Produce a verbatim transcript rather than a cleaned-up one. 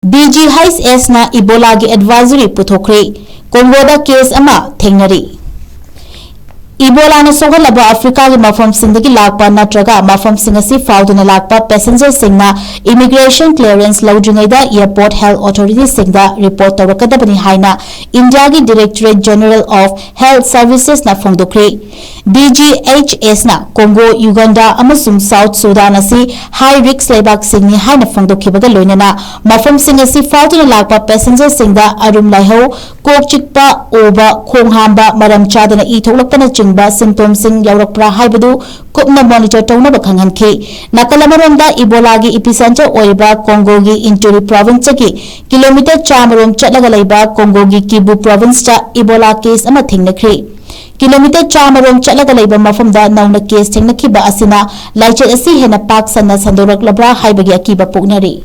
DGHS ꯅ Ebola ꯒꯤ advisory ꯄꯨꯊꯣꯛꯈ꯭ꯔꯦ꯫ ꯀꯣꯡꯒꯣꯗ case ꯑꯃ ꯊꯦꯡꯅꯔꯤ꯫ Ebola ꯅ ꯁꯣꯛꯍꯜꯂꯕ ꯑꯐ꯭ꯔꯤꯀꯥꯒꯤ ꯃꯐꯝꯁꯤꯡꯗꯒꯤ ꯂꯥꯛꯄ ꯅꯠꯇ꯭ꯔꯒ ꯃꯐꯝꯁꯤꯡ ꯑꯁꯤ ꯐꯥꯎꯗꯨꯅ ꯂꯥꯛꯄ passenger ꯁꯤꯡꯅ immigration clearance ꯂꯧꯗ꯭ꯔꯤꯉꯩꯗ airport health authority ꯁꯤꯡꯗ report ꯇꯧꯔꯛꯀꯗꯕꯅꯤ ꯍꯥꯏꯅ ꯏꯟꯗꯤꯌꯥꯒꯤ Directorate General of Health Services ꯅ ꯐꯣꯡꯗꯣꯛꯈ꯭ꯔꯦ꯫ DGHS ꯅ ꯀꯣꯡꯒꯣ, ꯌꯨꯒꯟꯗꯥ ꯑꯃꯁꯨꯡ ꯁꯥꯎꯊ ꯁꯨꯗꯥꯟ ꯑꯁꯤ high risk ꯂꯩꯕꯥꯛꯁꯤꯡꯅꯤ ꯍꯥꯏꯅ ꯐꯣꯡꯗꯣꯛꯈꯤꯕꯒ ꯂꯣꯏꯅꯅ ꯃꯐꯝꯁꯤꯡ ꯑꯁꯤ ꯐꯥꯎꯗꯨꯅ ꯂꯥꯛꯄ passenger ꯁꯤꯡꯗ ꯑꯔꯨꯝ ꯂꯥꯏꯍꯧ, ꯀꯣꯛ ꯆꯤꯛꯄ, ꯑꯣꯕ, ꯈꯣꯡ ꯍꯥꯝꯕ, ꯃꯔꯝ ꯆꯥꯗꯅ ꯏ ꯊꯣꯛꯂꯛꯄꯅꯆꯤꯡꯕ symptom ꯁꯤꯡ ꯌꯥꯎꯔꯛꯄ꯭ꯔꯥ ꯍꯥꯏꯕꯗꯨ ꯀꯨꯞꯅ monitor ꯇꯧꯅꯕ ꯈꯪꯍꯟꯈꯤ꯫ ꯅꯥꯀꯜ ꯑꯃꯔꯣꯝꯗ Ebola ꯒꯤ epicenter ꯑꯣꯏꯔꯤꯕ ꯀꯣꯡꯒꯣꯒꯤ ꯏꯟꯇꯨꯔꯤ province ꯇꯒꯤ kilometre ꯆꯥꯃꯔꯣꯝ ꯆꯠꯂꯒ ꯂꯩꯕ ꯀꯣꯡꯒꯣꯒꯤ ꯀꯤꯕꯨ province ꯇ Ebola case ꯑꯃ ꯊꯦꯡꯅꯈ꯭ꯔꯦ꯫ Kilometre ꯆꯥꯃꯔꯣꯝ ꯆꯠꯂꯒ ꯂꯩꯕ ꯃꯐꯝꯗ ꯅꯧꯅ case ꯊꯦꯡꯅꯈꯤꯕ ꯑꯁꯤꯅ ꯂꯥꯏꯆꯠ ꯑꯁꯤ ꯍꯦꯟꯅ ꯄꯥꯛ ꯁꯟꯅ ꯁꯟꯗꯣꯔꯛꯂꯕ꯭ꯔꯥ ꯍꯥꯏꯕꯒꯤ ꯑꯀꯤꯕ ꯄꯣꯛꯅꯔꯤ꯫